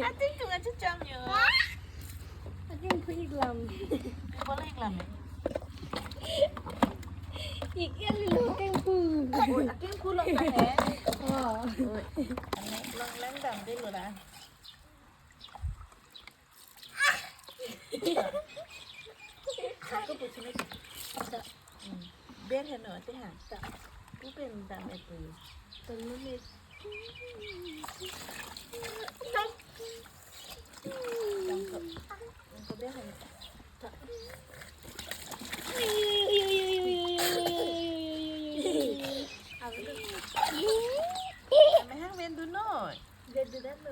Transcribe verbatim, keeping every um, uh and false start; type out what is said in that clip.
Ating tung aja jam yo. Ating pu iklam. Bola iklam ya? Ik ya lilo kengpu. Oh, ating pu long ta he. Oh. Oi. Ane long lang dam de lo da. Aku puchini. Hmm. Ber heno ate ha. Pu pen dam etu. Tolunit. Dam ko. Dam ko ber heno. Ame hang vendu noi. Vendu dan lo.